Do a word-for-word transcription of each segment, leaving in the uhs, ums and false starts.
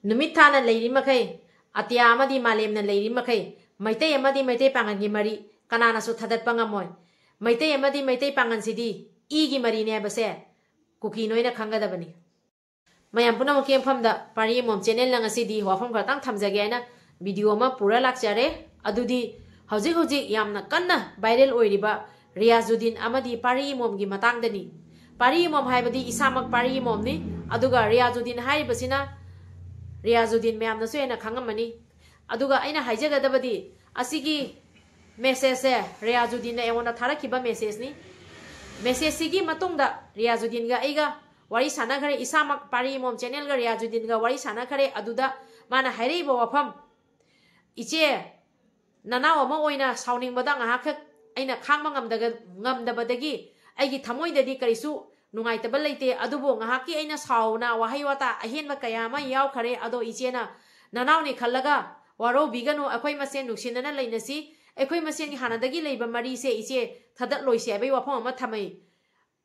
ꯅꯨꯃꯤꯠ ꯊꯥꯅ ꯂꯩꯔꯤ ꯃꯈꯩ, ꯑꯇꯤꯌꯥ ꯑꯃꯗꯤ ꯃꯥꯂꯦꯝꯅ ꯂꯩꯔꯤ ꯃꯈꯩ, ꯃꯩꯇꯩ ꯑꯃꯗꯤ ꯃꯩꯇꯩ ꯄꯥꯉꯜꯒꯤ ꯃꯔꯤ ꯀꯅꯥꯅꯁꯨ ꯊꯥꯗꯠꯄ ꯉꯝꯃꯣꯏ꯫ ꯃꯩꯇꯩ ꯑꯃꯗꯤ ꯃꯩꯇꯩ ꯄꯥꯉꯜꯁꯤꯗꯤ ꯏꯒꯤ ꯃꯔꯤꯅꯦ ꯍꯥꯏꯕꯁꯦ ꯀꯨꯀꯤ ꯅꯣꯏꯅ ꯈꯪꯒꯗꯕꯅꯤ꯫ ꯃꯌꯥꯝ ꯄꯨꯝꯅꯃꯛꯀꯤ ꯃꯐꯝꯗ ꯄꯥꯔꯤ ꯑꯃꯣꯝ ꯆꯦꯅꯦꯜꯅ ꯉꯁꯤꯗꯤ ꯋꯥꯐꯝ ꯈꯔꯇꯪ ꯊꯝꯖꯒꯦ ꯍꯥꯏꯅ ꯚꯤꯗꯤꯑꯣ ꯑꯃ ꯄꯨꯔ ꯂꯥꯛꯆꯔꯦ꯫ ꯑꯗꯨꯗꯤ ꯍꯧꯖꯤꯛ ꯍꯧꯖꯤꯛ ꯌꯥꯝꯅ ꯀꯟꯅ ꯚꯥꯏꯔꯦꯜ ꯑꯣꯏꯔꯤꯕ ꯔꯤꯌꯥꯖꯨꯗꯤꯟ ꯑꯃꯗꯤ ꯄꯥꯔꯤ ꯑꯃꯣꯝꯒꯤ ꯃꯇꯥꯡꯗꯅꯤ꯫ ꯄꯥꯔꯤ ꯑꯃꯣꯝ ꯍꯥꯏꯕꯗꯤ ꯏꯁꯥꯃꯛ ꯄꯥꯔꯤ ꯑꯃꯣꯝꯅꯤ, ꯑꯗꯨꯒ ꯔꯤꯌꯥꯖꯨꯗꯤꯟ ꯍꯥꯏꯔꯤꯕꯁꯤꯅ ꯔꯤꯌꯥꯖꯨꯗꯤꯟ ꯃꯌꯥꯝꯅꯁꯨ ꯍꯦꯟꯅ ꯈꯪꯉꯝꯃꯅꯤ꯫ ꯑꯗꯨꯒ ꯑꯩꯅ ꯍꯥꯏꯖꯒꯗꯕꯗꯤ ꯑꯁꯤꯒꯤ ꯃꯦꯁꯦꯖꯁꯦ ꯔꯤꯌꯥꯖꯨꯗꯤꯟꯅ ꯑꯩꯉꯣꯟꯗ ꯊꯥꯔꯛꯈꯤꯕ ꯃꯦꯁꯦꯖꯅꯤ꯫ ꯃꯦꯁꯦꯖꯁꯤꯒꯤ ꯃꯇꯨꯡꯗ ꯔꯤꯌꯥꯖꯨꯗꯤꯟꯒ ꯑꯩꯒ ꯋꯥꯔꯤ ꯁꯥꯟꯅꯈ꯭ꯔꯦ, ꯏꯁꯥꯃꯛ ꯄꯥꯔꯤ ꯑꯃꯣꯝ ꯆꯦꯅꯦꯜꯒ ꯔꯤꯌꯥꯖꯨꯗꯤꯟꯒ ꯋꯥꯔꯤ ꯁꯥꯟꯅꯈ꯭ꯔꯦ꯫ ꯑꯗꯨꯗ ꯃꯥꯅ ꯍꯥꯏꯔꯛꯏꯕ ꯋꯥꯐꯝ, "ꯏꯆꯦ, ꯅꯅꯥꯎ ꯑꯃ ꯑꯣꯏꯅ ꯁꯥꯎꯅꯤꯡꯕꯗ ꯉꯥꯏꯍꯥꯛꯈꯛ ꯑꯩꯅ ꯈꯥꯡꯕ ꯉꯝꯗꯒ-, ꯉꯝꯗꯕꯗꯒꯤ ꯑꯩꯒꯤ ꯊꯃꯣꯏꯗꯗꯤ ꯀꯔꯤꯁꯨ ꯅꯨꯡꯉꯥꯏꯇꯕ ꯂꯩꯇꯦ, ꯑꯗꯨꯕꯨ ꯉꯥꯏꯍꯥꯛꯀꯤ ꯑꯩꯅ ꯁꯥꯎꯅ ꯋꯥꯍꯩ ꯋꯥꯇꯥ ꯑꯍꯦꯟꯕ ꯀꯌꯥ ꯑꯃ ꯌꯥꯎꯈꯔꯦ꯫ ꯑꯗꯣ ꯏꯆꯦꯅ ꯅꯅꯥꯎꯅꯤ ꯈꯜꯂꯒ ꯋꯥꯔꯧꯕꯤꯒꯅꯨ, ꯑꯩꯈꯣꯏ ꯃꯁꯦꯟ ꯅꯨꯡꯁꯤꯅꯅ ꯂꯩꯅꯁꯤ, ꯑꯩꯈꯣꯏ ꯃꯁꯦꯟꯒꯤ ꯍꯥꯟꯅꯗꯒꯤ ꯂꯩꯕ ꯃꯔꯤꯁꯦ ꯏꯆꯦ ꯊꯗꯠꯂꯣꯏꯁꯤ" ꯍꯥꯏꯕꯒꯤ ꯋꯥꯐꯝ ꯑꯃ ꯊꯝꯃꯛꯏ꯫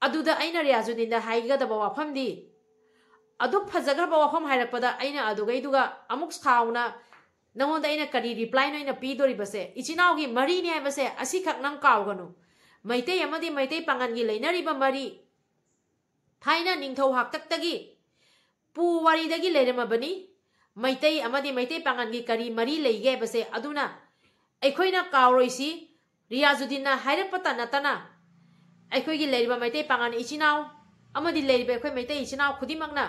ꯑꯗꯨꯗ ꯑꯩꯅ ꯔꯤꯌꯥꯖꯨꯗꯤꯟꯗ ꯍꯥꯏꯒꯗꯕ ꯋꯥꯐꯝꯗꯤ, ꯑꯗꯨꯛ ꯐꯖꯈ꯭ꯔꯕ ꯋꯥꯐꯝ ꯍꯥꯏꯔꯛꯄꯗ ꯑꯩꯅ ꯑꯗꯨꯒꯩꯗꯨꯒ ꯑꯃꯨꯛ ꯁꯥꯎꯅ ꯅꯉꯣꯟꯗ ꯑꯩꯅ ꯀꯔꯤ ꯔꯤꯄ꯭ꯂꯥꯏꯅꯣ ꯑꯩꯅ ꯄꯤꯗꯣꯔꯤꯕꯁꯦ? ꯏꯆꯤꯟꯅꯥꯎꯒꯤ ꯃꯔꯤꯅꯤ ꯍꯥꯏꯕꯁꯦ ꯑꯁꯤꯈꯛ ꯅꯪ ꯀꯥꯎꯒꯅꯨ꯫ ꯃꯩꯇꯩ ꯑꯃꯗꯤ ꯃꯩꯇꯩ ꯄꯥꯉꯜꯒꯤ ꯂꯩꯅꯔꯤꯕ ꯃꯔꯤ ꯊꯥꯏꯅ ꯅꯤꯡꯊꯧ ꯍꯥꯛꯇꯛꯇꯒꯤ ꯄꯨ ꯋꯥꯔꯤꯗꯒꯤ ꯂꯩꯔꯝꯃꯕꯅꯤ꯫ ꯃꯩꯇꯩ ꯑꯃꯗꯤ ꯃꯩꯇꯩ ꯄꯥꯉꯜꯒꯤ ꯀꯔꯤ ꯃꯔꯤ ꯂꯩꯒꯦ ꯍꯥꯏꯕꯁꯦ ꯑꯗꯨꯅ ꯑꯩꯈꯣꯏꯅ ꯀꯥꯎꯔꯣꯏꯁꯤ꯫ ꯔꯤꯌꯥꯖꯨꯗꯤꯟꯅ ꯍꯥꯏꯔꯛꯄꯇ ꯅꯠꯇꯅ ꯑꯩꯈꯣꯏꯒꯤ ꯂꯩꯔꯤꯕ ꯃꯩꯇꯩ ꯄꯥꯉꯜ ꯏꯆꯤꯟ ꯏꯅꯥꯎ ꯑꯃꯗꯤ ꯂꯩꯔꯤꯕ ꯑꯩꯈꯣꯏ ꯃꯩꯇꯩ ꯏꯆꯤꯟ ꯏꯅꯥꯎ ꯈꯨꯗꯤꯡꯃꯛꯅ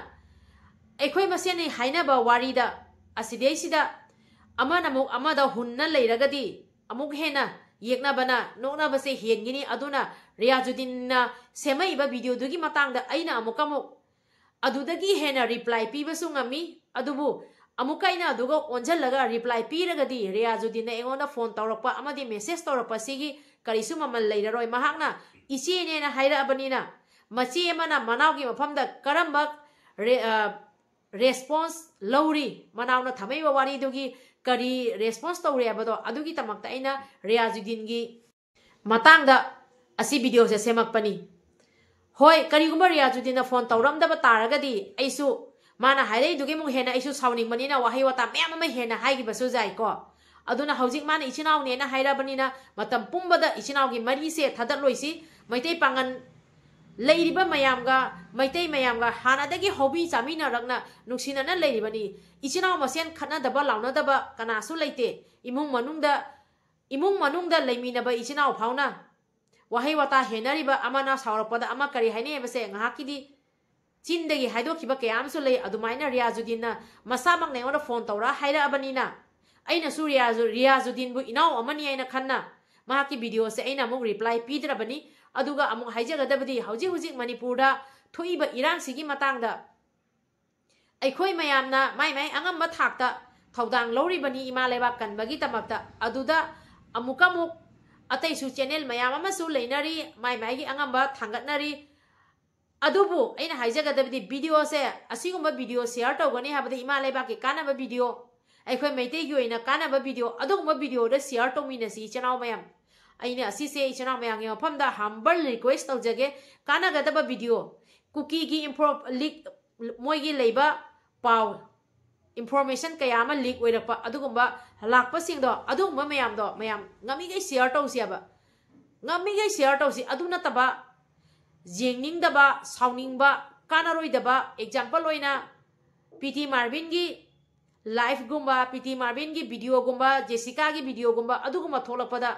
ꯑꯩꯈꯣꯏ ꯃꯁꯦꯟꯅꯤ ꯍꯥꯏꯅꯕ ꯋꯥꯔꯤꯗ ꯑꯁꯤꯗꯩꯁꯤꯗ ꯑꯃꯅ ꯑꯃꯨꯛ ꯑꯃꯗ ꯍꯨꯟꯅ ꯂꯩꯔꯒꯗꯤ ꯑꯃꯨꯛ ꯍꯦꯟꯅ ꯌꯦꯛꯅꯕꯅ ꯅꯣꯛꯅꯕꯁꯦ ꯍꯦꯟꯒꯅꯤ꯫ ꯑꯗꯨꯅ ꯔꯤꯌꯥꯖꯨꯗꯤꯟꯅ ꯁꯦꯝꯃꯛꯏꯕ ꯚꯤꯗꯤꯑꯣꯗꯨꯒꯤ ꯃꯇꯥꯡꯗ ꯑꯩꯅ ꯑꯃꯨꯛꯀ ꯑꯃꯨꯛ ꯑꯗꯨꯗꯒꯤ ꯍꯦꯟꯅ ꯔꯤꯄ꯭ꯂꯥꯏ ꯄꯤꯕꯁꯨ ꯉꯝꯃꯤ꯫ ꯑꯗꯨꯕꯨ ꯑꯃꯨꯛꯀ ꯑꯩꯅ ꯑꯗꯨꯒ ꯑꯣꯟꯁꯤꯜꯂꯒ ꯔꯤꯄ꯭ꯂꯥꯏ ꯄꯤꯔꯒꯗꯤ ꯔꯤꯌꯥꯖꯨꯗꯤꯟꯅ ꯑꯩꯉꯣꯟꯗ ꯐꯣꯟ ꯇꯧꯔꯛꯄ ꯑꯃꯗꯤ ꯃꯦꯁꯦꯖ ꯇꯧꯔꯛꯄ ꯁꯤꯒꯤ ꯀꯔꯤꯁꯨ ꯃꯃꯜ ꯂꯩꯔꯔꯣꯏ꯫ ꯃꯍꯥꯛꯅ ꯏꯆꯦꯅꯦꯅ ꯍꯥꯏꯔꯛꯑꯕꯅꯤꯅ ꯃꯆꯦ ꯑꯃꯅ ꯃꯅꯥꯎꯒꯤ ꯃꯐꯝꯗ ꯀꯔꯝꯕ ꯔꯦ-, ꯑ, ꯔꯦꯁꯄꯣꯟꯁ ꯂꯧꯔꯤ, ꯃꯅꯥꯎꯅ ꯊꯝꯃꯛꯏꯕ ꯋꯥꯔꯤꯗꯨꯒꯤ ꯀꯔꯤ ꯔꯦꯁꯄꯣꯟꯁ ꯇꯧꯔꯤ ꯍꯥꯏꯕꯗꯣ ꯑꯗꯨꯒꯤꯗꯃꯛꯇ ꯑꯩꯅ ꯔꯤꯌꯥꯖꯨꯗꯤꯟꯒꯤ ꯃꯇꯥꯡꯗ ꯑꯁꯤ ꯚꯤꯗꯤꯑꯣꯁꯦ ꯁꯦꯝꯃꯛꯄꯅꯤ꯫ ꯍꯣꯏ, ꯀꯔꯤꯒꯨꯝꯕ ꯔꯤꯌꯥꯖꯨꯗꯤꯟꯅ ꯐꯣꯟ ꯇꯧꯔꯝꯗꯕ ꯇꯥꯔꯒꯗꯤ ꯑꯩꯁꯨ ꯃꯥꯅ ꯍꯥꯏꯔꯛꯏꯗꯨꯒꯤ ꯑꯃꯨꯛ ꯍꯦꯟꯅ ꯑꯩꯁꯨ ꯁꯥꯎꯅꯤꯡꯕꯅꯤꯅ ꯋꯥꯍꯩ ꯋꯥꯇꯥ ꯃꯌꯥꯝ ꯑꯃ ꯍꯦꯟꯅ ꯍꯥꯏꯈꯤꯕꯁꯨ ꯌꯥꯏꯀꯣ꯫ ꯑꯗꯨꯅ ꯍꯧꯖꯤꯛ ꯃꯥꯅ ꯏꯆꯤꯟ ꯏꯅꯥꯎꯅꯦꯅ ꯍꯥꯏꯔꯕꯅꯤꯅ ꯃꯇꯝ ꯄꯨꯝꯕꯗ ꯏꯆꯤꯟ ꯏꯅꯥꯎꯒꯤ ꯃꯔꯤꯁꯦ ꯊꯗꯠꯂꯣꯏꯁꯤ꯫ ꯃꯩꯇꯩ ꯄꯥꯉꯟ ꯂꯩꯔꯤꯕ ꯃꯌꯥꯝꯒ, ꯃꯩꯇꯩ ꯃꯌꯥꯝꯒ ꯍꯥꯟꯅꯗꯒꯤ ꯍꯧꯕꯤ ꯆꯥꯃꯤꯟꯅꯔꯛꯅ ꯅꯨꯡꯁꯤꯅꯅ ꯂꯩꯔꯤꯕꯅꯤ꯫ ꯏꯆꯤꯟ ꯏꯅꯥꯎ ꯃꯁꯦꯟ ꯈꯠꯅꯗꯕ ꯂꯥꯎꯅꯗꯕ ꯀꯅꯥꯁꯨ ꯂꯩꯇꯦ꯫ ꯏꯃꯨꯡ ꯃꯅꯨꯡꯗ, ꯏꯃꯨꯡ ꯃꯅꯨꯡꯗ ꯂꯩꯃꯤꯟꯅꯕ ꯏꯆꯤꯟ ꯏꯅꯥꯎ ꯐꯥꯎꯅ ꯋꯥꯍꯩ ꯋꯥꯇꯥ ꯍꯦꯟꯅꯔꯤꯕ, ꯑꯃꯅ ꯁꯥꯎꯔꯛꯄꯗ ꯑꯃ ꯀꯔꯤ ꯍꯥꯏꯅꯩ ꯍꯥꯏꯕꯁꯦ ꯉꯥꯏꯍꯥꯛꯀꯤꯗꯤ ꯆꯤꯟꯗꯒꯤ ꯍꯥꯏꯗꯣꯛꯈꯤꯕ ꯀꯌꯥ ꯑꯃꯁꯨ ꯂꯩ꯫ ꯑꯗꯨꯃꯥꯏꯅ ꯔꯤꯌꯥꯖꯨꯗꯤꯟꯅ ꯃꯁꯥꯃꯛꯅ ꯑꯩꯉꯣꯟꯗ ꯐꯣꯟ ꯇꯧꯔ ꯍꯥꯏꯔꯛꯑꯕꯅꯤꯅ ꯑꯩꯅꯁꯨ ꯔꯤꯌꯥꯖꯨ-, ꯔꯤꯌꯥꯖꯨꯗꯤꯟꯕꯨ ꯏꯅꯥꯎ ꯑꯃꯅꯤ ꯍꯥꯏꯅ ꯈꯟꯅ ꯃꯍꯥꯛꯀꯤ ꯚꯤꯗꯤꯑꯣꯁꯦ ꯑꯩꯅ ꯑꯃꯨꯛ ꯔꯤꯄ꯭ꯂꯥꯏ ꯄꯤꯗ꯭ꯔꯕꯅꯤ꯫ ꯑꯗꯨꯒ ꯑꯃꯨꯛ ꯍꯥꯏꯖꯒꯗꯕꯗꯤ ꯍꯧꯖꯤꯛ ꯍꯧꯖꯤꯛ ꯃꯅꯤꯄꯨꯔꯗ ꯊꯣꯛꯏꯕ ꯏꯔꯥꯡꯁꯤꯒꯤ ꯃꯇꯥꯡꯗ ꯑꯩꯈꯣꯏ ꯃꯌꯥꯝꯅ ꯃꯥꯏ ꯃꯥꯏ ꯑꯉꯝꯕ ꯊꯥꯛꯇ ꯊꯧꯗꯥꯡ ꯂꯧꯔꯤꯕꯅꯤ ꯏꯃꯥ ꯂꯩꯕꯥꯛ ꯀꯟꯕꯒꯤꯗꯃꯛꯇ꯫ ꯑꯗꯨꯗ ꯑꯃꯨꯛꯀ ꯑꯃꯨꯛ ꯑꯇꯩꯁꯨ ꯆꯦꯅꯦꯜ ꯃꯌꯥꯝ ꯑꯃꯁꯨ ꯂꯩꯅꯔꯤ, ꯃꯥꯏ ꯃꯥꯏꯒꯤ ꯑꯉꯝꯕ ꯊꯥꯡꯒꯠꯅꯔꯤ꯫ ꯑꯗꯨꯕꯨ ꯑꯩꯅ ꯍꯥꯏꯖꯒꯗꯕꯗꯤ ꯚꯤꯗꯤꯑꯣꯁꯦ, ꯑꯁꯤꯒꯨꯝꯕ ꯚꯤꯗꯤꯑꯣ ꯁꯤꯌꯥꯔ ꯇꯧꯒꯅꯤ ꯍꯥꯏꯕꯗ ꯏꯃꯥ ꯂꯩꯕꯥꯛꯀꯤ ꯀꯥꯟꯅꯕ ꯚꯤꯗꯤꯑꯣ, ꯑꯩꯈꯣꯏ ꯃꯩꯇꯩꯒꯤ ꯑꯣꯏꯅ ꯀꯥꯟꯅꯕ ꯚꯤꯗꯤꯑꯣ, ꯑꯗꯨꯒꯨꯝꯕ ꯚꯤꯗꯤꯑꯣꯗ ꯁꯤꯌꯥꯔ ꯇꯧꯃꯤꯟꯅꯁꯤ ꯏꯆꯤꯟ ꯏꯅꯥꯎ ꯃꯌꯥꯝ꯫ ꯑꯩꯅ ꯑꯁꯤꯁꯦ ꯏꯆꯤꯟ ꯏꯅꯥꯎ ꯃꯌꯥꯝꯒꯤ ꯃꯐꯝꯗ ꯍꯝꯕꯜ ꯔꯤꯀ꯭ꯋꯦꯁ ꯇꯧꯖꯒꯦ, ꯀꯥꯟꯅꯒꯗꯕ ꯚꯤꯗꯤꯑꯣ, ꯀꯨꯀꯤꯒꯤ ꯏꯝꯐ꯭ꯔꯣ-, ꯂꯤꯛ, ꯃꯣꯏꯒꯤ ꯂꯩꯕ ꯄꯥꯎ, ꯏꯟꯐꯣꯔꯃꯦꯁꯟ ꯀꯌꯥ ꯑꯃ ꯂꯤꯛ ꯑꯣꯏꯔꯛꯄ, ꯑꯗꯨꯒꯨꯝꯕ ꯂꯥꯛꯄꯁꯤꯡꯗꯣ, ꯑꯗꯨꯒꯨꯝꯕ ꯃꯌꯥꯝꯗꯣ ꯃꯌꯥꯝ ꯉꯝꯃꯤꯈꯩ ꯁꯤꯌꯥꯔ ꯇꯧꯁꯦꯕ꯫ ꯉꯝꯃꯤꯈꯩ ꯁꯤꯌꯥꯔ ꯇꯧꯁꯤ꯫ ꯑꯗꯨ ꯅꯠꯇꯕ ꯌꯦꯡꯅꯤꯡꯗꯕ, ꯁꯥꯎꯅꯤꯡꯕ, ꯀꯥꯟꯅꯔꯣꯏꯗꯕ, ꯑꯦꯛꯖꯥꯝꯄꯜ ꯑꯣꯏꯅ ꯄꯤ ꯇꯤ ꯃꯥꯔꯕꯤꯟꯒꯤ ꯂꯥꯏꯐꯒꯨꯝꯕ, ꯄꯤ ꯇꯤ ꯃꯥꯔꯕꯤꯟꯒꯤ ꯚꯤꯗꯤꯑꯣꯒꯨꯝꯕ, ꯖꯦꯁꯤꯀꯥꯒꯤ ꯚꯤꯗꯤꯑꯣꯒꯨꯝꯕ, ꯑꯗꯨꯒꯨꯝꯕ ꯊꯣꯛꯂꯛꯄꯗ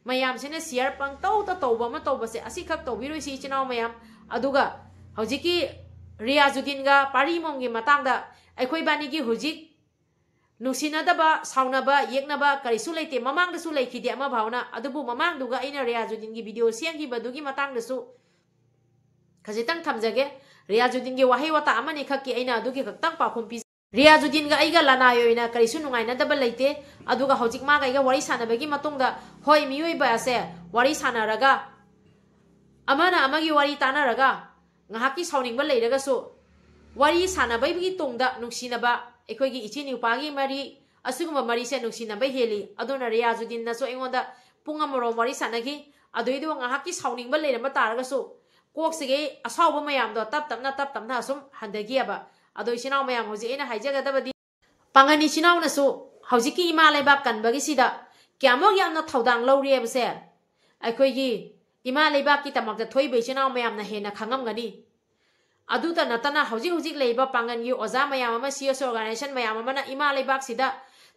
ꯃꯌꯥꯝꯁꯤꯅ ꯁꯤꯌꯥꯔ ꯄꯪꯇꯧꯗ ꯇꯧꯕ ꯑꯃ ꯇꯧꯕꯁꯦ, ꯑꯁꯤꯈꯛ ꯇꯧꯕꯤꯔꯣꯏꯁꯤ ꯏꯆꯤꯟ ꯏꯅꯥꯎ ꯃꯌꯥꯝ꯫ ꯑꯗꯨꯒ ꯍꯧꯖꯤꯛꯀꯤ ꯔꯤꯌꯥꯖꯨꯗꯤꯟꯒ ꯄꯥꯔꯤꯃꯣꯝꯒꯤ ꯃꯇꯥꯡꯗ ꯑꯩꯈꯣꯏ ꯏꯕꯥꯅꯤꯒꯤ ꯍꯧꯖꯤꯛ ꯅꯨꯡꯁꯤꯅꯗꯕ, ꯁꯥꯎꯅꯕ, ꯌꯦꯛꯅꯕ ꯀꯔꯤꯁꯨ ꯂꯩꯇꯦ꯫ ꯃꯃꯥꯡꯗꯁꯨ ꯂꯩꯈꯤꯗꯦ ꯑꯃ ꯐꯥꯎꯅ꯫ ꯑꯗꯨꯕꯨ ꯃꯃꯥꯡꯗꯨꯒ ꯑꯩꯅ ꯔꯤꯌꯥꯖꯨꯗꯤꯟꯒꯤ ꯚꯤꯗꯤꯑꯣ ꯁꯦꯝꯈꯤꯕꯗꯨꯒꯤ ꯃꯇꯥꯡꯗꯁꯨ ꯈꯖꯤꯛꯇꯪ ꯊꯝꯖꯒꯦ꯫ ꯔꯤꯌꯥꯖꯨꯗꯤꯟꯒꯤ ꯋꯥꯍꯩ ꯋꯥꯇꯥ ꯑꯃꯅꯤ ꯈꯛꯀꯤ ꯑꯩꯅ ꯑꯗꯨꯒꯤ ꯈꯛꯇꯪ ꯄꯥꯎꯈꯨꯝ ꯄꯤꯖ-, ꯔꯤꯌꯥꯖꯨꯗꯤꯟꯒ ꯑꯩꯒ ꯂꯅꯥꯏ ꯑꯣꯏꯅ ꯀꯔꯤꯁꯨ ꯅꯨꯡꯉꯥꯏꯅꯗꯕ ꯂꯩꯇꯦ꯫ ꯑꯗꯨꯒ ꯍꯧꯖꯤꯛ ꯃꯥꯒ ꯑꯩꯒ ꯋꯥꯔꯤ ꯁꯥꯟꯅꯕꯒꯤ ꯃꯇꯨꯡꯗ, ꯍꯣꯏ, ꯃꯤꯑꯣꯏꯕ ꯑꯁꯦ ꯋꯥꯔꯤ ꯁꯥꯟꯅꯔꯒ ꯑꯃꯅ ꯑꯃꯒꯤ ꯋꯥꯔꯤ ꯇꯥꯟꯅꯔꯒ ꯉꯥꯏꯍꯥꯛꯀꯤ ꯁꯥꯎꯅꯤꯡꯕ ꯂꯩꯔꯒꯁꯨ ꯋꯥꯔꯤ ꯁꯥꯟꯅꯕꯒꯤ ꯇꯨꯡꯗ ꯅꯨꯡꯁꯤꯅꯕ, ꯑꯩꯈꯣꯏꯒꯤ ꯏꯆꯤꯟ ꯅꯨꯄꯥꯒꯤ ꯃꯔꯤ, ꯑꯁꯤꯒꯨꯝꯕ ꯃꯔꯤꯁꯦ ꯅꯨꯡꯁꯤꯅꯕ ꯍꯦꯜꯂꯤ꯫ ꯑꯗꯨꯅ ꯔꯤꯌꯥꯖꯨꯗꯤꯟꯅꯁꯨ ꯑꯩꯉꯣꯟꯗ ꯄꯨꯡ ꯑꯃꯔꯣꯝ ꯋꯥꯔꯤ ꯁꯥꯟꯅꯈꯤ꯫ ꯑꯗꯨꯏꯗꯨꯒ ꯉꯥꯏꯍꯥꯛꯀꯤ ꯁꯥꯎꯅꯤꯡꯕ ꯂꯩꯔꯝꯕ ꯇꯥꯔꯒꯁꯨ ꯀꯣꯛꯁꯤꯒꯤ ꯑꯁꯥꯎꯕ ꯃꯌꯥꯝꯗꯣ ꯇꯞ ꯇꯞꯅ, ꯇꯞ ꯇꯞꯅ ꯑꯁꯨꯝ ꯍꯟꯊꯈꯤꯑꯕ꯫ ꯑꯗꯣ ꯏꯆꯤꯟ ꯏꯅꯥꯎ ꯃꯌꯥꯝ, ꯍꯧꯖꯤꯛ ꯑꯩꯅ ꯍꯥꯏꯖꯒꯗꯕꯗꯤ, ꯄꯥꯡꯒꯟ ꯏꯆꯤꯟ ꯏꯅꯥꯎꯅꯁꯨ ꯍꯧꯖꯤꯛꯀꯤ ꯏꯃꯥ ꯂꯩꯕꯥꯛ ꯀꯟꯕꯒꯤꯁꯤꯗ ꯀꯌꯥꯃꯨꯛ ꯌꯥꯝꯅ ꯊꯧꯗꯥꯡ ꯂꯧꯔꯤ ꯍꯥꯏꯕꯁꯦ ꯑꯩꯈꯣꯏꯒꯤ ꯏꯃꯥ ꯂꯩꯕꯥꯛꯀꯤꯗꯃꯛꯇ ꯊꯣꯛꯏꯕ ꯏꯆꯤꯟ ꯏꯅꯥꯎ ꯃꯌꯥꯝꯅ ꯍꯦꯟꯅ ꯈꯪꯉꯝꯒꯅꯤ꯫ ꯑꯗꯨꯇ ꯅꯠꯇꯅ, ꯍꯧꯖꯤꯛ ꯍꯧꯖꯤꯛ ꯂꯩꯔꯤꯕ ꯄꯥꯡꯒꯟꯒꯤ ꯑꯣꯖꯥ ꯃꯌꯥꯝ ꯑꯃ, C S O organization ꯃꯌꯥꯝ ꯑꯃꯅ ꯏꯃꯥ ꯂꯩꯕꯥꯛꯁꯤꯗ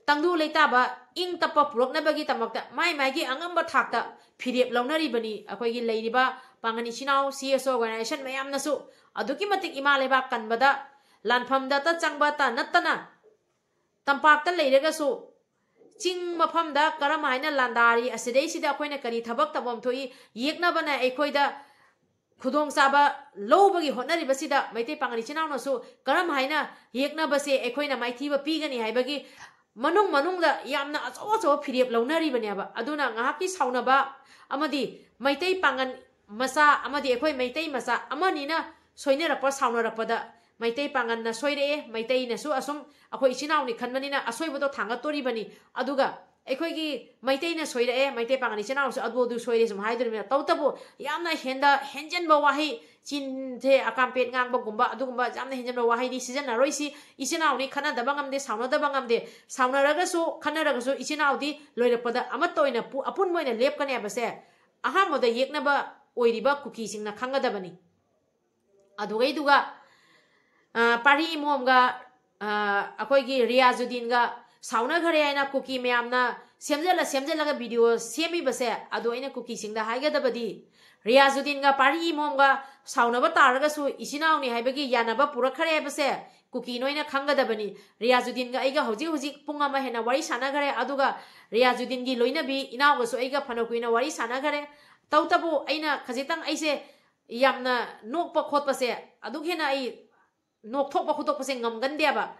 ꯇꯪꯗꯨ ꯂꯩꯇꯥꯕ, ꯏꯪ ꯇꯞꯄ ꯄꯨꯔꯛꯅꯕꯒꯤꯗꯃꯛꯇ ꯃꯥꯏ ꯃꯥꯏꯒꯤ ꯑꯉꯝꯕ ꯊꯥꯛꯇ ꯐꯤꯔꯦꯞ ꯂꯧꯅꯔꯤꯕꯅꯤ꯫ ꯑꯩꯈꯣꯏꯒꯤ ꯂꯩꯔꯤꯕ ꯄꯥꯡꯒꯟ ꯏꯆꯤꯟ ꯏꯅꯥꯎ, C S O organization ꯃꯌꯥꯝꯅꯁꯨ ꯑꯗꯨꯛꯀꯤ ꯃꯇꯤꯛ ꯏꯃꯥ ꯂꯩꯕꯥꯛ ꯀꯟꯕꯗ ꯂꯥꯟꯐꯝꯗꯇ ꯆꯪꯕꯇ ꯅꯠꯇꯅ, ꯇꯝꯄꯥꯛꯇ ꯂꯩꯔꯒꯁꯨ ꯆꯤꯡ ꯃꯐꯝꯗ ꯀꯔꯝ ꯍꯥꯏꯅ ꯂꯥꯟꯗꯥꯔꯤ, ꯑꯁꯤꯗꯩꯁꯤꯗ ꯑꯩꯈꯣꯏꯅ ꯀꯔꯤ ꯊꯕꯛ ꯇꯧꯐꯝ ꯊꯣꯛꯏ, ꯌꯦꯛꯅꯕꯅ ꯑꯩꯈꯣꯏꯗ ꯈꯨꯗꯣꯡꯆꯥꯕ ꯂꯧꯕꯒꯤ ꯍꯣꯠꯅꯔꯤꯕꯁꯤꯗ ꯃꯩꯇꯩ ꯄꯥꯡꯒꯜ ꯏꯆꯤꯟ ꯏꯅꯥꯎꯅꯁꯨ ꯀꯔꯝ ꯍꯥꯏꯅ ꯌꯦꯛꯅꯕꯁꯦ ꯑꯩꯈꯣꯏꯅ ꯃꯥꯏꯊꯤꯕ ꯄꯤꯒꯅꯤ ꯍꯥꯏꯕꯒꯤ ꯃꯅꯨꯡ ꯃꯅꯨꯡꯗ ꯌꯥꯝꯅ ꯑꯆꯧ ꯑꯆꯧꯕ ꯐꯤꯔꯦꯞ ꯂꯧꯅꯔꯤꯕꯅꯦꯕ꯫ ꯑꯗꯨꯅ ꯉꯥꯏꯍꯥꯛꯀꯤ ꯁꯥꯎꯅꯕ ꯑꯃꯗꯤ ꯃꯩꯇꯩ ꯄꯥꯡꯒꯜ ꯃꯆꯥ ꯑꯃꯗꯤ ꯑꯩꯈꯣꯏ ꯃꯩꯇꯩ ꯃꯆꯥ ꯑꯃꯅꯤꯅ ꯁꯣꯏꯅꯔꯛꯄ, ꯁꯥꯎꯅꯔꯛꯄꯗ ꯃꯩꯇꯩ ꯄꯥꯡꯒꯜꯅ ꯁꯣꯏꯔꯛꯑꯦ, ꯃꯩꯇꯩꯅꯁꯨ ꯑꯁꯨꯝ ꯑꯩꯈꯣꯏ ꯏꯆꯤꯟ ꯏꯅꯥꯎꯅꯤ ꯈꯟꯕꯅꯤꯅ ꯑꯁꯣꯏꯕꯗꯣ ꯊꯥꯡꯒꯠꯇꯣꯔꯤꯕꯅꯤ꯫ ꯑꯗꯨꯒ ꯑꯩꯈꯣꯏꯒꯤ ꯃꯩꯇꯩꯅ ꯁꯣꯏꯔꯛꯑꯦ, ꯃꯩꯇꯩ ꯄꯥꯡꯒꯜ ꯏꯆꯤꯟ ꯏꯅꯥꯎꯁꯨ ꯑꯗꯨ ꯑꯗꯨ ꯁꯣꯏꯔꯦ ꯁꯨꯝ ꯍꯥꯏꯗꯣꯔꯤꯕꯅꯤꯅ, ꯇꯧꯕꯇꯕꯨ ꯌꯥꯝꯅ ꯍꯦꯟꯗ ꯍꯦꯟꯖꯟꯕ ꯋꯥꯍꯩ, ꯆꯤꯟꯁꯦ ꯑꯀꯥꯝꯄꯦꯠ ꯉꯥꯡꯕꯒꯨꯝꯕ, ꯑꯗꯨꯒꯨꯝꯕ ꯌꯥꯝꯅ ꯍꯦꯟꯖꯟꯕ ꯋꯥꯍꯩꯗꯤ ꯁꯤꯖꯤꯟꯅꯔꯣꯏꯁꯤ꯫ ꯏꯆꯤꯟ ꯏꯅꯥꯎꯅꯤ, ꯈꯠꯅꯗꯕ ꯉꯝꯗꯦ, ꯁꯥꯎꯅꯗꯕ ꯉꯝꯗꯦ, ꯁꯥꯎꯅꯔꯒꯁꯨ ꯈꯠꯅꯔꯒꯁꯨ ꯏꯆꯤꯟ ꯏꯅꯥꯎꯗꯤ ꯂꯣꯏꯔꯛꯄꯗ ꯑꯃꯠꯇ ꯑꯣꯏꯅ ꯄꯨ-, ꯑꯄꯨꯟꯕ ꯑꯣꯏꯅ ꯂꯦꯞꯀꯅꯤ ꯍꯥꯏꯕꯁꯦ ꯑꯍꯥꯟꯕꯗ ꯌꯦꯛꯅꯕ ꯑꯣꯏꯔꯤꯕ ꯀꯨꯀꯤꯁꯤꯡꯅ ꯈꯪꯒꯗꯕꯅꯤ꯫ ꯑꯗꯨꯒꯩꯗꯨꯒ, ꯑ, ꯄꯥꯔꯤ ꯏꯃꯣꯝꯒ, ꯑ, ꯑꯩꯈꯣꯏꯒꯤ ꯔꯤꯌꯥꯖꯨꯗꯤꯟꯒ ꯁꯥꯎꯅꯈ꯭ꯔꯦ ꯍꯥꯏꯅ ꯀꯨꯀꯤ ꯃꯌꯥꯝꯅ ꯁꯦꯝꯖꯤꯜꯂ ꯁꯦꯝꯖꯤꯜꯂꯒ video ꯁꯦꯝꯃꯤꯕꯁꯦ, ꯑꯗꯣ ꯑꯩꯅ ꯀꯨꯀꯤꯁꯤꯡꯗ ꯍꯥꯏꯒꯗꯕꯗꯤ, ꯔꯤꯌꯥꯖꯨꯗꯤꯟꯒ ꯄꯥꯔꯤ ꯏꯃꯣꯝꯒ ꯁꯥꯎꯅꯕ ꯇꯥꯔꯒꯁꯨ ꯏꯆꯤꯟ ꯏꯅꯥꯎꯅꯤ ꯍꯥꯏꯕꯒꯤ ꯌꯥꯅꯕ ꯄꯨꯔꯛꯈ꯭ꯔꯦ ꯍꯥꯏꯕꯁꯦ ꯀꯨꯀꯤ ꯅꯣꯏꯅ ꯈꯪꯒꯗꯕꯅꯤ꯫ ꯔꯤꯌꯥꯖꯨꯗꯤꯟꯒ ꯑꯩꯒ ꯍꯧꯖꯤꯛ ꯍꯧꯖꯤꯛ ꯄꯨꯡ ꯑꯃ ꯍꯦꯟꯅ ꯋꯥꯔꯤ ꯁꯥꯟꯅꯈ꯭ꯔꯦ, ꯑꯗꯨꯒ ꯔꯤꯌꯥꯖꯨꯗꯤꯟꯒꯤ ꯂꯣꯏꯅꯕꯤ ꯏꯅꯥꯎꯒꯁꯨ ꯑꯩꯒ ꯐꯅ ꯀꯨꯏꯅ ꯋꯥꯔꯤ ꯁꯥꯟꯅꯈ꯭ꯔꯦ꯫ ꯇꯧꯕꯇꯕꯨ ꯑꯩꯅ ꯈꯖꯤꯛꯇꯪ ꯑꯩꯁꯦ ꯌꯥꯝꯅ ꯅꯣꯛꯄ ꯈꯣꯠꯄꯁꯦ ꯑꯗꯨꯛ ꯍꯦꯟꯅ ꯑꯩ ꯅꯣꯛꯊꯣꯛꯄ ꯈꯣꯠꯇꯣꯛꯄꯁꯦ ꯉꯝꯒꯟꯗꯦꯕ꯫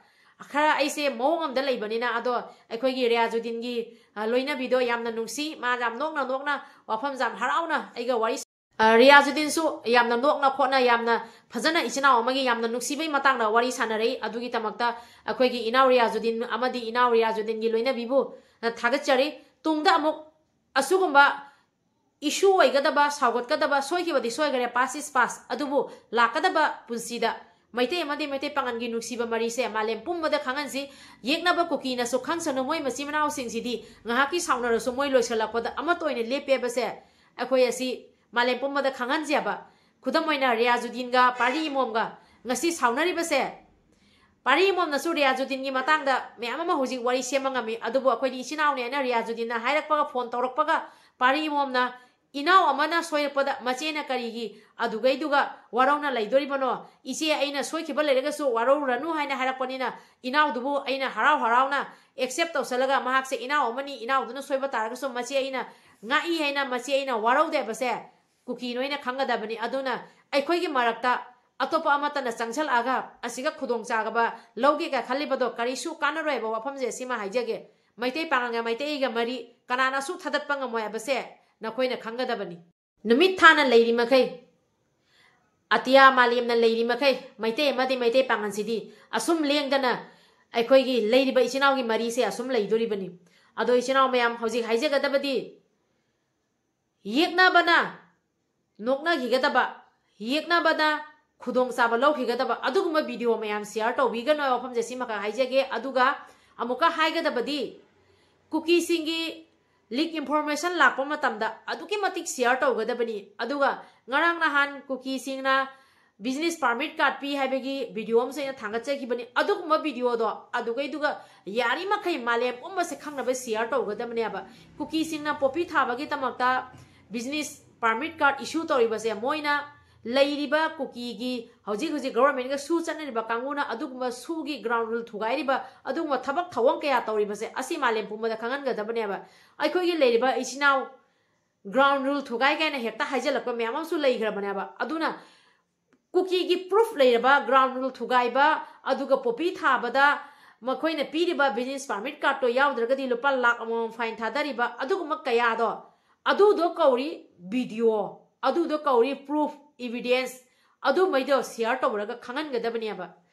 ꯈꯔ ꯑꯩꯁꯦ ꯃꯑꯣꯡ ꯑꯃꯗ ꯂꯩꯕꯅꯤꯅ꯫ ꯑꯗꯣ ꯑꯩꯈꯣꯏꯒꯤ ꯔꯤꯌꯥꯖꯨꯗꯤꯟꯒꯤ, ꯑ, ꯂꯣꯏꯅꯕꯤꯗꯣ ꯌꯥꯝꯅ ꯅꯨꯡꯁꯤ, ꯃꯥ ꯌꯥꯝ ꯅꯣꯛꯅ ꯅꯣꯛꯅ, ꯋꯥꯐꯝ ꯌꯥꯝ ꯍꯔꯥꯎꯅ ꯑꯩꯒ ꯋꯥꯔꯤ ꯁ-, ꯑ, ꯔꯤꯌꯥꯖꯨꯗꯤꯟꯁꯨ ꯌꯥꯝꯅ ꯅꯣꯛꯅ ꯈꯣꯠꯅ, ꯌꯥꯝꯅ ꯐꯖꯅ ꯏꯆꯤꯟ ꯏꯅꯥꯎ ꯑꯃꯒꯤ ꯌꯥꯝꯅ ꯅꯨꯡꯁꯤꯕꯒꯤ ꯃꯇꯥꯡꯗ ꯋꯥꯔꯤ ꯁꯥꯟꯅꯔꯛꯏ꯫ ꯑꯗꯨꯒꯤꯗꯃꯛꯇ ꯑꯩꯈꯣꯏꯒꯤ ꯏꯅꯥꯎ ꯔꯤꯌꯥꯖꯨꯗꯤꯟ ꯑꯃꯗꯤ ꯏꯅꯥꯎ ꯔꯤꯌꯥꯖꯨꯗꯤꯟꯒꯤ ꯂꯣꯏꯅꯕꯤꯕꯨ, ꯑ, ꯊꯥꯒꯠꯆꯔꯤ꯫ ꯇꯨꯡꯗ ꯑꯃꯨꯛ ꯑꯁꯤꯒꯨꯝꯕ issue ꯑꯣꯏꯒꯗꯕ, ꯁꯥꯎꯒꯠꯀꯗꯕ, ꯁꯣꯏꯈꯤꯕꯗꯤ ꯁꯣꯏꯈꯔꯦ, past is past, ꯑꯗꯨꯕꯨ ꯂꯥꯛꯀꯗꯕ ꯄꯨꯟꯁꯤꯗ ꯃꯩꯇꯩ ꯑꯃꯗꯤ ꯃꯩꯇꯩ ꯄꯥꯉꯜꯒꯤ ꯅꯨꯡꯁꯤꯕ ꯃꯔꯤꯁꯦ ꯃꯥꯂꯦꯝ ꯄꯨꯝꯕꯗ ꯈꯪꯍꯟꯁꯤ꯫ ꯌꯦꯛꯅꯕ ꯀꯨꯀꯤꯅꯁꯨ ꯈꯪꯁꯅꯨ, ꯃꯣꯏ ꯃꯆꯤꯟ ꯃꯅꯥꯎꯁꯤꯡꯁꯤꯗꯤ ꯉꯥꯏꯍꯥꯛꯀꯤ ꯁꯥꯎꯅꯔꯁꯨ ꯃꯣꯏ ꯂꯣꯏꯁꯤꯜꯂꯛꯄꯗ ꯑꯃꯠꯇ ꯑꯣꯏꯅ ꯂꯦꯞꯄꯦꯕꯁꯦ ꯑꯩꯈꯣꯏ ꯑꯁꯤ ꯃꯥꯂꯦꯝ ꯄꯨꯝꯕꯗ ꯈꯪꯍꯟꯁꯦꯕ꯫ ꯈꯨꯗꯝ ꯑꯣꯏꯅ ꯔꯤꯌꯥꯖꯨꯗꯤꯟꯒ ꯄꯥꯔꯤ ꯏꯃꯣꯝꯒ ꯉꯁꯤ ꯁꯥꯎꯅꯔꯤꯕꯁꯦ, ꯄꯥꯔꯤ ꯏꯃꯣꯝꯅꯁꯨ ꯔꯤꯌꯥꯖꯨꯗꯤꯟꯒꯤ ꯃꯇꯥꯡꯗ ꯃꯌꯥꯝ ꯑꯃ ꯍꯧꯖꯤꯛ ꯋꯥꯔꯤ ꯁꯦꯝꯕ ꯉꯝꯃꯤ꯫ ꯑꯗꯨꯕꯨ ꯑꯩꯈꯣꯏꯗꯤ ꯏꯆꯤꯟ ꯏꯅꯥꯎꯅꯦ ꯍꯥꯏꯅ ꯔꯤꯌꯥꯖꯨꯗꯤꯟꯅ ꯍꯥꯏꯔꯛꯄꯒ, ꯐꯣꯟ ꯇꯧꯔꯛꯄꯒ, ꯄꯥꯔꯤ ꯏꯃꯣꯝꯅ ꯏꯅꯥꯎ ꯑꯃꯅ ꯁꯣꯏꯔꯛꯄꯗ ꯃꯆꯦꯅ ꯀꯔꯤꯒꯤ ꯑꯗꯨꯒꯩꯗꯨꯒ ꯋꯥꯔꯧꯅ ꯂꯩꯗꯣꯔꯤꯕꯅꯣ? ꯏꯆꯦ, ꯑꯩꯅ ꯁꯣꯏꯈꯤꯕ ꯂꯩꯔꯒꯁꯨ ꯋꯥꯔꯧꯔꯨꯔꯅꯨ ꯍꯥꯏꯅ ꯍꯥꯏꯔꯛꯄꯅꯤꯅ, ꯏꯅꯥꯎꯗꯨꯕꯨ ꯑꯩꯅ ꯍꯔꯥꯎ ꯍꯔꯥꯎꯅ accept ꯇꯧꯁꯜꯂꯒ, ꯃꯍꯥꯛꯁꯦ ꯏꯅꯥꯎ ꯑꯃꯅꯤ, ꯏꯅꯥꯎꯗꯨꯅ ꯁꯣꯏꯕ ꯇꯥꯔꯒꯁꯨ ꯃꯆꯦ ꯑꯩꯅ ꯉꯥꯛꯏ ꯍꯥꯏꯅ ꯃꯆꯦ ꯑꯩꯅ ꯋꯥꯔꯧꯗꯦ ꯍꯥꯏꯕꯁꯦ ꯀꯨꯀꯤ ꯅꯣꯏꯅ ꯈꯪꯒꯗꯕꯅꯤ꯫ ꯑꯗꯨꯅ ꯑꯩꯈꯣꯏꯒꯤ ꯃꯔꯛꯇ ꯑꯇꯣꯞꯄ ꯑꯃꯠꯇꯅ ꯆꯪꯁꯜꯂꯛꯑꯒ ꯑꯁꯤꯒ ꯈꯨꯗꯣꯡꯆꯥꯕ ꯂꯧꯒꯦꯒ ꯈꯜꯂꯤꯕꯗꯣ ꯀꯔꯤꯁꯨ ꯀꯥꯟꯅꯔꯣꯏꯕ ꯋꯥꯐꯝꯁꯦ ꯁꯤꯃ ꯍꯥꯏꯖꯒꯦ꯫ ꯃꯩꯇꯩ ꯄꯥꯉꯜꯒ ꯃꯩꯇꯩꯒ ꯃꯔꯤ ꯀꯅꯥꯅꯁꯨ ꯊꯥꯗꯠꯄ ꯉꯝꯃꯣꯏ ꯍꯥꯏꯕꯁꯦ ꯅꯈꯣꯏꯅ ꯈꯪꯒꯗꯕꯅꯤ꯫ ꯅꯨꯃꯤꯠ ꯊꯥꯅ ꯂꯩꯔꯤ ꯃꯈꯩ, ꯑꯇꯤꯌꯥ ꯃꯥꯂꯦꯝꯅ ꯂꯩꯔꯤ ꯃꯈꯩ, ꯃꯩꯇꯩ ꯑꯃꯗꯤ ꯃꯩꯇꯩ ꯄꯥꯉꯜꯁꯤꯗꯤ ꯑꯁꯨꯝ ꯂꯦꯡꯗꯅ ꯑꯩꯈꯣꯏꯒꯤ ꯂꯩꯔꯤꯕ ꯏꯆꯤꯟ ꯏꯅꯥꯎꯒꯤ ꯃꯔꯤꯁꯦ ꯑꯁꯨꯝ ꯂꯩꯗꯣꯔꯤꯕꯅꯤ꯫ ꯑꯗꯣ ꯏꯆꯤꯟ ꯏꯅꯥꯎ ꯃꯌꯥꯝ, ꯍꯧꯖꯤꯛ ꯍꯥꯏꯖꯒꯗꯕꯗꯤ ꯌꯦꯛꯅꯕꯅ ꯅꯣꯛꯅꯈꯤꯒꯗꯕ, ꯌꯦꯛꯅꯕꯅ ꯈꯨꯗꯣꯡꯆꯥꯕ ꯂꯧꯈꯤꯒꯗꯕ ꯑꯗꯨꯒꯨꯝꯕ video ꯃꯌꯥꯝ share ꯇꯧꯕꯤꯒꯅꯨ ꯍꯥꯏꯕ ꯋꯥꯐꯝꯁꯦ ꯁꯤꯃꯈꯛ ꯍꯥꯏꯖꯒꯦ꯫ ꯑꯗꯨꯒ ꯑꯃꯨꯛꯀ ꯍꯥꯏꯒꯗꯕꯗꯤ, ꯀꯨꯀꯤꯁꯤꯡꯒꯤ leak information ꯂꯥꯛꯄ ꯃꯇꯝꯗ ꯑꯗꯨꯛꯀꯤ ꯃꯇꯤꯛ share ꯇꯧꯒꯗꯕꯅꯤ꯫ ꯑꯗꯨꯒ ꯉꯔꯥꯡ ꯅꯍꯥꯟ ꯀꯨꯀꯤꯁꯤꯡꯅ business permit card ꯄꯤ ꯍꯥꯏꯕꯒꯤ video ꯑꯃꯁꯨ ꯑꯩꯅ ꯊꯥꯡꯒꯠꯆꯈꯤꯕꯅꯤ꯫ ꯑꯗꯨꯒꯨꯝꯕ videoꯗꯣ ꯑꯗꯨꯒꯩꯗꯨꯒ ꯌꯥꯔꯤꯃꯈꯩ ꯃꯥꯂꯦꯝ ꯄꯨꯝꯕꯁꯦ ꯈꯪꯅꯕ share ꯇꯧꯒꯗꯕꯅꯦꯕ꯫ ꯀꯨꯀꯤꯁꯤꯡꯅ poppy ꯊꯥꯕꯒꯤꯗꯃꯛꯇ business permit card issue ꯇꯧꯔꯤꯕꯁꯦ ꯃꯣꯏꯅ ꯂꯩꯔꯤꯕ ꯀꯨꯀꯤꯒꯤ ꯍꯧꯖꯤꯛ ꯍꯧꯖꯤꯛ governmentꯒ ꯁꯨ ꯆꯠꯅꯔꯤꯕ ꯀꯥꯡꯕꯨꯅ ꯑꯗꯨꯒꯨꯝꯕ ꯁꯨꯒꯤ ground rule ꯊꯨꯒꯥꯏꯔꯤꯕ ꯑꯗꯨꯒꯨꯝꯕ ꯊꯕꯛ ꯊꯧꯑꯣꯡ ꯀꯌꯥ ꯇꯧꯔꯤꯕꯁꯦ ꯑꯁꯤ ꯃꯥꯂꯦꯝ ꯄꯨꯝꯕꯗ ꯈꯪꯍꯟꯒꯗꯕꯅꯦꯕ꯫ ꯑꯩꯈꯣꯏꯒꯤ ꯂꯩꯔꯤꯕ ꯏꯆꯤꯟ ꯏꯅꯥꯎ ground rule ꯊꯨꯒꯥꯏ ꯀꯥꯏꯅ ꯍꯦꯛꯇ ꯍꯥꯏꯖꯜꯂꯛꯄ ꯃꯌꯥꯝ ꯑꯃꯁꯨ ꯂꯩꯈ꯭ꯔꯕꯅꯦꯕ꯫ ꯑꯗꯨꯅ ꯀꯨꯀꯤꯒꯤ proof ꯂꯩꯔꯕ ground rule ꯊꯨꯒꯥꯏꯕ, ꯑꯗꯨꯒ poppy ꯊꯥꯕꯗ ꯃꯈꯣꯏꯅ ꯄꯤꯔꯤꯕ business permit cardꯇꯣ ꯌꯥꯎꯗ꯭ꯔꯒꯗꯤ ꯂꯨꯄꯥ ꯂꯥꯈ ꯑꯃꯃꯝ fine ꯊꯥꯗꯔꯤꯕ ꯑꯗꯨꯒꯨꯝꯕ ꯀꯌꯥꯗꯣ, ꯑꯗꯨꯗꯣ ꯀꯧꯔꯤ video, ꯑꯗꯨꯗꯣ ꯀꯧꯔꯤ proof, evidence꯫ ꯑꯗꯨꯃꯩꯗꯣ share ꯇꯧꯔꯒ ꯈꯪꯍꯟꯒꯗꯕꯅꯦꯕ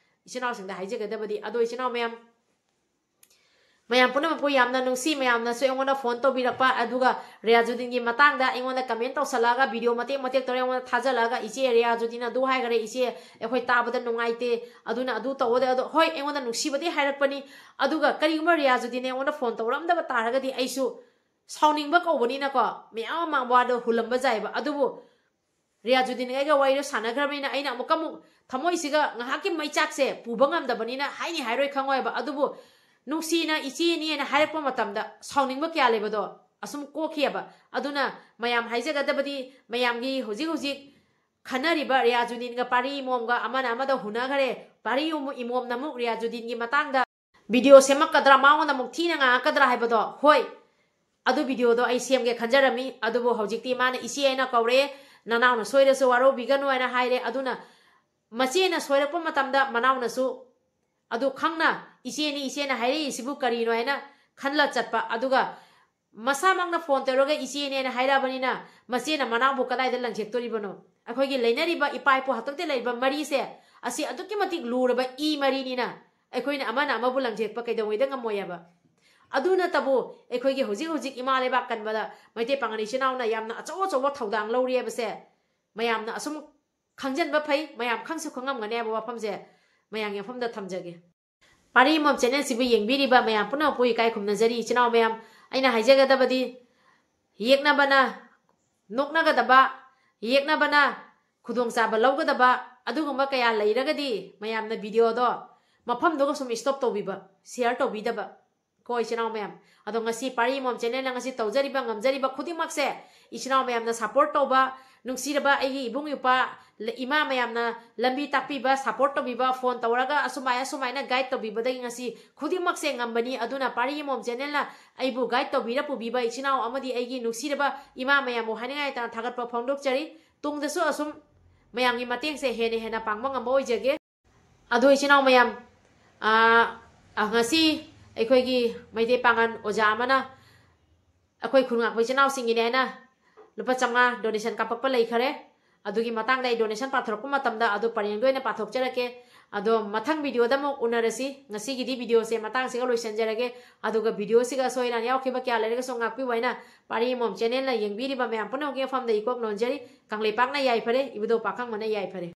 ꯏꯆꯤꯟ ꯏꯅꯥꯎꯁꯤꯡꯗ ꯍꯥꯏꯖꯒꯗꯕꯗꯤ꯫ ꯑꯗꯣ ꯏꯆꯤꯟ ꯏꯅꯥꯎ ꯃꯌꯥꯝ, ꯃꯌꯥꯝ ꯄꯨꯝꯅꯃꯛꯄꯨ ꯌꯥꯝꯅ ꯅꯨꯡꯁꯤ꯫ ꯃꯌꯥꯝꯅꯁꯨ ꯑꯩꯉꯣꯟꯗ ꯐꯣꯟ ꯇꯧꯕꯤꯔꯛꯄ, ꯑꯗꯨꯒ ꯔꯤꯌꯥꯖꯨꯗꯤꯟꯒꯤ ꯃꯇꯥꯡꯗ ꯑꯩꯉꯣꯟꯗ ꯀꯃꯦꯟ ꯇꯧꯁꯜꯂꯛꯑꯒ, ꯚꯤꯗꯤꯑꯣ ꯃꯇꯦꯛ ꯃꯇꯦꯛ ꯇꯧꯔꯒ ꯑꯩꯉꯣꯟꯗ ꯊꯥꯖꯜꯂꯛꯑꯒ, "ꯏꯆꯦ, ꯔꯤꯌꯥꯖꯨꯗꯤꯟ ꯑꯗꯨ ꯍꯥꯏꯈꯔꯦ, ꯏꯆꯦ, ꯑꯩꯈꯣꯏ ꯇꯥꯕꯗ ꯅꯨꯡꯉꯥꯏꯇꯦ, ꯑꯗꯨꯅ ꯑꯗꯨ ꯇꯧꯑꯣꯗ", ꯑꯗꯣ ꯍꯣꯏ, ꯑꯩꯉꯣꯟꯗ ꯅꯨꯡꯁꯤꯕꯗꯤ ꯍꯥꯏꯔꯛꯄꯅꯤ꯫ ꯑꯗꯨꯒ ꯀꯔꯤꯒꯨꯝꯕ ꯔꯤꯌꯥꯖꯨꯗꯤꯟ ꯑꯩꯉꯣꯟꯗ ꯐꯣꯟ ꯇꯧꯔꯛꯑꯝꯗꯕ ꯇꯥꯔꯒꯗꯤ ꯑꯩꯁꯨ ꯁꯥꯎꯅꯤꯡꯕ ꯀꯧꯕꯅꯤꯅꯀꯣ, ꯃꯌꯥꯝ ꯑꯃ ꯋꯥꯗꯣ ꯍꯨꯜꯂꯝꯕ ꯌꯥꯏꯑꯕ꯫ ꯑꯗꯨꯕꯨ ꯔꯤꯌꯥꯖꯨꯗꯤꯟꯒ ꯑꯩꯒ ꯋꯥꯔꯤꯗꯣ ꯁꯥꯟꯅꯈ꯭ꯔꯕꯅꯤꯅ ꯑꯩꯅ ꯑꯃꯨꯛꯀ ꯑꯃꯨꯛ ꯊꯃꯣꯏꯁꯤꯒ ꯉꯥꯏꯍꯥꯛꯀꯤ ꯃꯩꯆꯥꯛꯁꯦ ꯄꯨꯕ ꯉꯝꯗꯕꯅꯤꯅ ꯍꯥꯏꯅꯤ ꯍꯥꯏꯔꯣꯏ ꯈꯪꯉꯣꯏꯕ꯫ ꯑꯗꯨꯕꯨ ꯅꯨꯡꯁꯤꯅ ꯏꯆꯦꯅꯦꯅ ꯍꯥꯏꯔꯛꯄ ꯃꯇꯝꯗ ꯁꯥꯎꯅꯤꯡꯕ ꯀꯌꯥ ꯂꯩꯕꯗꯣ ꯑꯁꯨꯝ ꯀꯣꯛꯈꯤꯑꯕ꯫ ꯑꯗꯨꯅ ꯃꯌꯥꯝ ꯍꯥꯏꯖꯒꯗꯕꯗꯤ, ꯃꯌꯥꯝꯒꯤ ꯍꯧꯖꯤꯛ ꯍꯧꯖꯤꯛ ꯈꯟꯅꯔꯤꯕ ꯔꯤꯌꯥꯖꯨꯗꯤꯟꯒ ꯄꯥꯔꯤ ꯏꯃꯣꯝꯒ ꯑꯃꯅ ꯑꯃꯗ ꯍꯨꯟꯅꯈꯔꯦ, ꯄꯥꯔꯤ ꯏꯃꯣꯝꯅ ꯑꯃꯨꯛ ꯔꯤꯌꯥꯖꯨꯗꯤꯟꯒꯤ ꯃꯇꯥꯡꯗ ꯚꯤꯗꯤꯑꯣ ꯁꯦꯝꯃꯛꯀꯗ꯭ꯔꯥ, ꯃꯉꯣꯟꯗ ꯑꯃꯨꯛ ꯊꯤꯅ ꯉꯥꯡꯉꯛꯀꯗ꯭ꯔꯥ ꯍꯥꯏꯕꯗꯣ, ꯍꯣꯏ, ꯑꯗꯨ ꯚꯤꯗꯤꯑꯣꯗꯣ ꯑꯩ ꯁꯦꯝꯒꯦ ꯈꯟꯖꯔꯝꯃꯤ꯫ ꯑꯗꯨꯕꯨ ꯍꯧꯖꯤꯛꯇꯤ ꯃꯥꯅ ꯏꯆꯦ ꯍꯥꯏꯅ ꯀꯧꯔꯦ, "ꯅꯅꯥꯎꯅ ꯁꯣꯏꯔꯁꯨ ꯋꯥꯔꯧꯕꯤꯒꯅꯨ" ꯍꯥꯏꯅ ꯍꯥꯏꯔꯦ꯫ ꯑꯗꯨꯅ ꯃꯆꯦꯅ ꯁꯣꯏꯔꯛꯄ ꯃꯇꯝꯗ ꯃꯅꯥꯎꯅꯁꯨ ꯑꯗꯨ ꯈꯪꯅ, "ꯏꯆꯦꯅꯤ, ꯏꯆꯦꯅ ꯍꯥꯏꯔꯛꯏꯁꯤꯕꯨ ꯀꯔꯤꯅꯣ?" ꯍꯥꯏꯅ ꯈꯜꯂ ꯆꯠꯄ꯫ ꯑꯗꯨꯒ ꯃꯁꯥꯃꯛꯅ ꯐꯣꯟ ꯇꯧꯔꯒ "ꯏꯆꯦꯅꯦꯅ" ꯍꯥꯏꯔꯛꯑꯕꯅꯤꯅ ꯃꯆꯦꯅ ꯃꯅꯥꯎꯕꯨ ꯀꯗꯥꯏꯗ ꯂꯪꯊꯦꯛꯇꯣꯔꯤꯕꯅꯣ? ꯑꯩꯈꯣꯏꯒꯤ ꯂꯩꯅꯔꯤꯕ ꯏꯄꯥ ꯏꯄꯨ ꯍꯥꯛꯇꯛꯇ ꯂꯩꯔꯤꯕ ꯃꯔꯤꯁꯦ, ꯑꯁꯤ ꯑꯗꯨꯛꯀꯤ ꯃꯇꯤꯛ ꯂꯨꯔꯕ ꯏ ꯃꯔꯤꯅꯤꯅ ꯑꯩꯈꯣꯏꯅ ꯑꯃꯅ ꯑꯃꯕꯨ ꯂꯪꯊꯦꯛꯄ ꯀꯩꯗꯧꯉꯩꯗ ꯉꯝꯃꯣꯏ ꯍꯥꯏꯕ꯫ ꯑꯗꯨ ꯅꯠꯇꯕꯨ, ꯑꯩꯈꯣꯏꯒꯤ ꯍꯧꯖꯤꯛ ꯍꯧꯖꯤꯛ ꯏꯃꯥ ꯂꯩꯕꯥꯛ ꯀꯟꯕꯗ ꯃꯩꯇꯩ ꯄꯥꯉꯜ ꯏꯆꯤꯟ ꯏꯅꯥꯎꯅ ꯌꯥꯝꯅ ꯑꯆꯧ ꯑꯆꯧꯕ ꯊꯧꯗꯥꯡ ꯂꯧꯔꯤ ꯍꯥꯏꯕꯁꯦ ꯃꯌꯥꯝꯅ ꯑꯁꯨꯝ ꯈꯪꯖꯤꯟꯕ ꯐꯩ, ꯃꯌꯥꯝ ꯈꯪꯁꯨ ꯈꯪꯉꯝꯒꯅꯤ ꯍꯥꯏꯕ ꯋꯥꯐꯝꯁꯦ ꯃꯌꯥꯝꯒꯤ ꯃꯐꯝꯗ ꯊꯝꯖꯒꯦ꯫ ꯄꯥꯔꯤ ꯏꯃꯣꯝ ꯆꯦꯅꯦꯜꯁꯤꯕꯨ ꯌꯦꯡꯕꯤꯔꯤꯕ ꯃꯌꯥꯝ ꯄꯨꯝꯅꯃꯛꯄꯨ ꯏꯀꯥꯏ ꯈꯨꯝꯅꯖꯔꯤ꯫ ꯏꯆꯤꯟ ꯏꯅꯥꯎ ꯃꯌꯥꯝ, ꯑꯩꯅ ꯍꯥꯏꯖꯒꯗꯕꯗꯤ, ꯌꯦꯛꯅꯕꯅ ꯅꯣꯛꯅꯒꯗꯕ, ꯌꯦꯛꯅꯕꯅ ꯈꯨꯗꯣꯡꯆꯥꯕ ꯂꯧꯒꯗꯕ ꯑꯗꯨꯒꯨꯝꯕ ꯀꯌꯥ ꯂꯩꯔꯒꯗꯤ ꯃꯌꯥꯝꯅ ꯚꯤꯗꯤꯑꯣꯗꯣ ꯃꯐꯝꯗꯨꯒ ꯁꯨꯝ stop ꯇꯧꯕꯤꯕ, share ꯇꯧꯕꯤꯗꯕ꯫ ꯀꯣ ꯏꯆꯤꯟ ꯏꯅꯥꯎ ꯃꯌꯥꯝ, ꯑꯗꯣ ꯉꯁꯤ ꯄꯥꯔꯤ ꯏꯃꯣꯝ ꯆꯦꯅꯦꯜꯅ ꯉꯁꯤ ꯇꯧꯖꯔꯤꯕ, ꯉꯝꯖꯔꯤꯕ ꯈꯨꯗꯤꯡꯃꯛꯁꯦ ꯏꯆꯤꯟ ꯏꯅꯥꯎ ꯃꯌꯥꯝꯅ support ꯇꯧꯕ, ꯅꯨꯡꯁꯤꯔꯕ ꯑꯩꯒꯤ ꯏꯕꯨꯡ ꯏꯄ꯭ꯋꯥ, ꯏꯃꯥ ꯃꯌꯥꯝꯅ ꯂꯝꯕꯤ ꯇꯥꯛꯄꯤꯕ, support ꯇꯧꯕꯤꯕ, ꯐꯣꯟ ꯇꯧꯔꯒ ꯑꯁꯨꯃꯥꯏ ꯑꯁꯨꯃꯥꯏꯅ guide ꯇꯧꯕꯤꯕꯗꯒꯤ ꯉꯁꯤ ꯈꯨꯗꯤꯡꯃꯛꯁꯦ ꯉꯝꯕꯅꯤ꯫ ꯑꯗꯨꯅ ꯄꯥꯔꯤ ꯏꯃꯣꯝ ꯆꯦꯅꯦꯜꯅ ꯑꯩꯕꯨ guide ꯇꯧꯕꯤꯔ ꯄꯨꯕꯤꯕ ꯏꯆꯤꯟ ꯏꯅꯥꯎ ꯑꯃꯗꯤ ꯑꯩꯒꯤ ꯅꯨꯡꯁꯤꯔꯕ ꯏꯃꯥ ꯃꯌꯥꯝꯕꯨ ꯍꯥꯏꯅꯤꯡꯉꯥꯏ ꯂꯩꯇꯅ ꯊꯥꯒꯠꯄ ꯐꯣꯡꯗꯣꯛꯆꯔꯤ꯫ ꯇꯨꯡꯗꯁꯨ ꯑꯁꯨꯝ ꯃꯌꯥꯝꯒꯤ ꯃꯇꯦꯡꯁꯦ ꯍꯦꯟꯅ ꯍꯦꯟꯅ ꯄꯥꯡꯕ ꯉꯝꯕ ꯑꯣꯏꯖꯒꯦ꯫ ꯑꯗꯣ ꯏꯆꯤꯟ ꯏꯅꯥꯎ ꯃꯌꯥꯝ, ꯑꯥ, ꯑꯥ, ꯉꯁꯤ ꯑꯩꯈꯣꯏꯒꯤ ꯃꯩꯇꯩ ꯄꯥꯉꯜ ꯑꯣꯖꯥ ꯑꯃꯅ ꯑꯩꯈꯣꯏ ꯈꯨꯟ ꯉꯥꯛꯄ ꯏꯆꯤꯟ ꯏꯅꯥꯎꯁꯤꯡꯒꯤꯅꯦ ꯍꯥꯏꯅ ꯂꯨꯄꯥ ꯆꯥꯝꯃꯉꯥ donation ꯀꯥꯞꯄꯛꯄ ꯂꯩꯈꯔꯦ꯫ ꯑꯗꯨꯒꯤ ꯃꯇꯥꯡꯗ ꯑꯩ donation ꯄꯥꯊꯣꯔꯛꯄ ꯃꯇꯝꯗ ꯑꯗꯨ ꯄꯔꯦꯡꯗ ꯑꯣꯏꯅ ꯄꯥꯊꯣꯛꯆꯔꯛꯀꯦ꯫ ꯑꯗꯣ ꯃꯊꯪ videoꯗ ꯑꯃꯨꯛ ꯎꯅꯔꯁꯤ꯫ ꯉꯁꯤꯒꯤꯗꯤ videoꯁꯦ ꯃꯇꯥꯡꯁꯤꯒ ꯂꯣꯏꯁꯤꯟꯖꯔꯒꯦ꯫ ꯑꯗꯨꯒ videoꯁꯤꯒ ꯑꯁꯣꯏ ꯑꯔꯥꯟ ꯌꯥꯎꯈꯤꯕ ꯀꯌꯥ ꯂꯩꯔꯒꯁꯨ ꯉꯥꯛꯄꯤꯌꯨ ꯍꯥꯏꯅ ꯄꯥꯔꯤ ꯑꯃꯃꯝ channelꯅ ꯌꯦꯡꯕꯤꯔꯤꯕ ꯃꯌꯥꯝ ꯄꯨꯝꯅꯃꯛꯀꯤ ꯃꯐꯝꯗ ꯏꯀꯣꯛ ꯅꯣꯟꯖꯔꯤ꯫ ꯀꯪꯂꯩꯄꯥꯛꯅ ꯌꯥꯏꯐꯔꯦ, ꯏꯕꯨꯙꯧ ꯄꯥꯈꯪꯕꯅ ꯌꯥꯏꯐꯔꯦ꯫